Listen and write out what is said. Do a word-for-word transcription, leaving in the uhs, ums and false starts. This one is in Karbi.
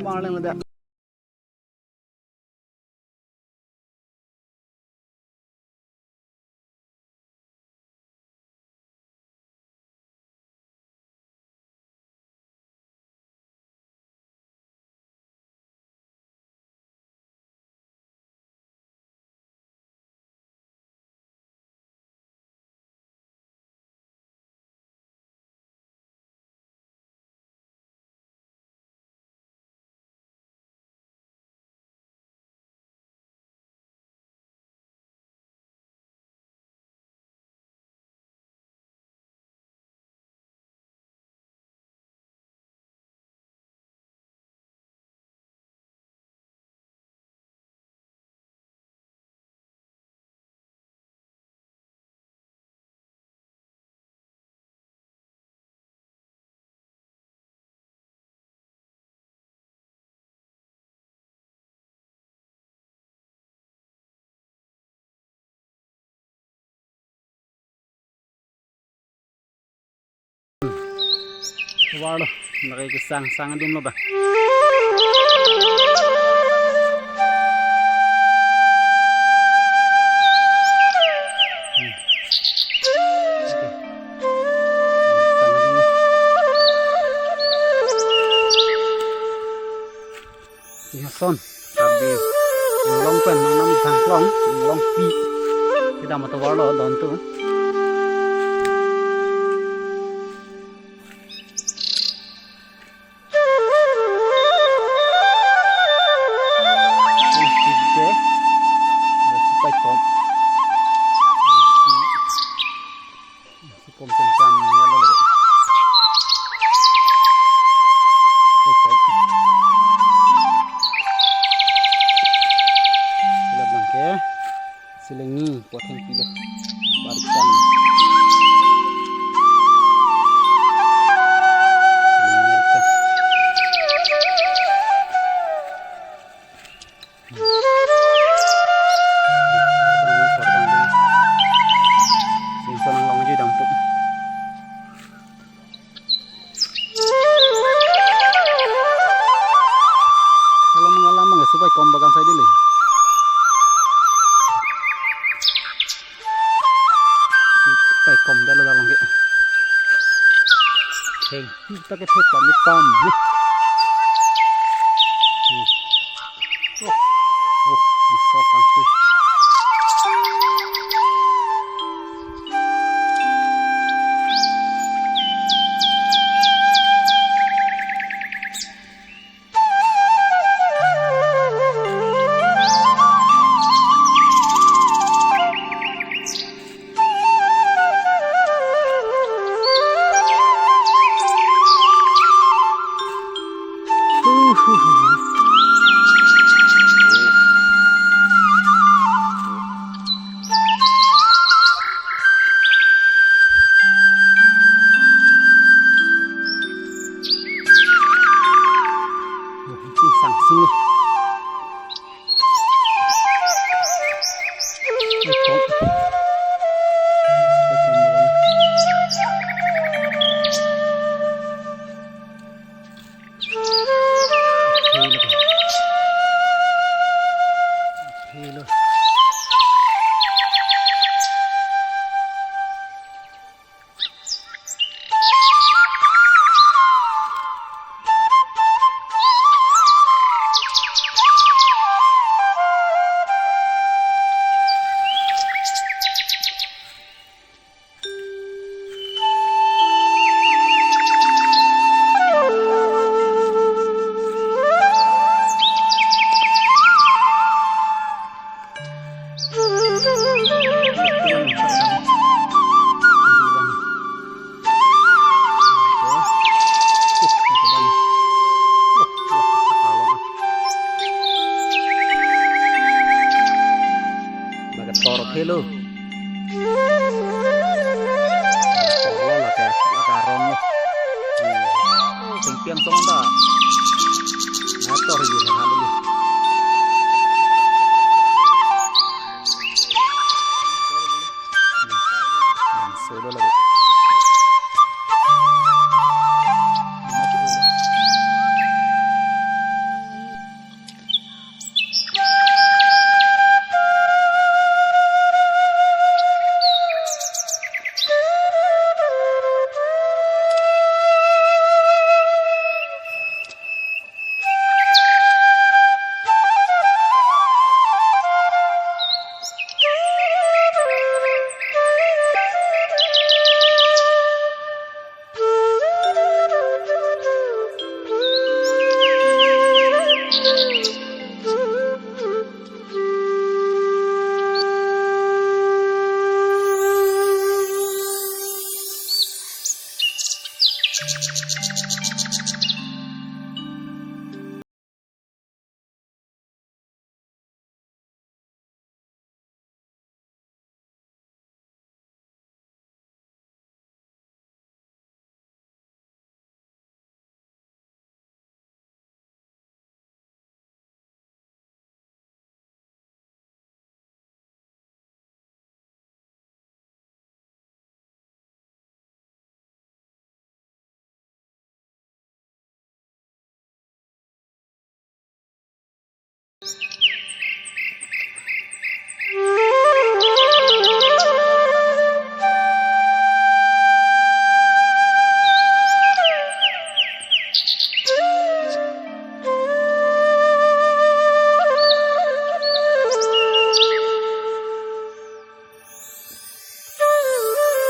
Marleng ada. Tovar lo, lake kesang sang adim lo ba. Hmm. Okay. Sang adim lo. Sihason, Karbi Anglong pen, nangnam Thangklong, Anglongpi. Kedam atovar lo, don tu. Sikom pen kan ya lo lagi. Sikom. Sila bangke. Silingi, puat hengpi lo. Barikan. Silingi barikan. Singson nanglongji dampo. Kalau mengalam mang supai kom bagan saya dulu. Supai kom dah lo dalam ke. Hei, kita ke pam ni pam ni. Hmm. Oh, oh, so kan tu. Sang sung. Lake tor phelo. Tor lo lake, lake arong lo. Hmm. Sing piang song da. Na tor yu na hal yu. Bang solo lagi.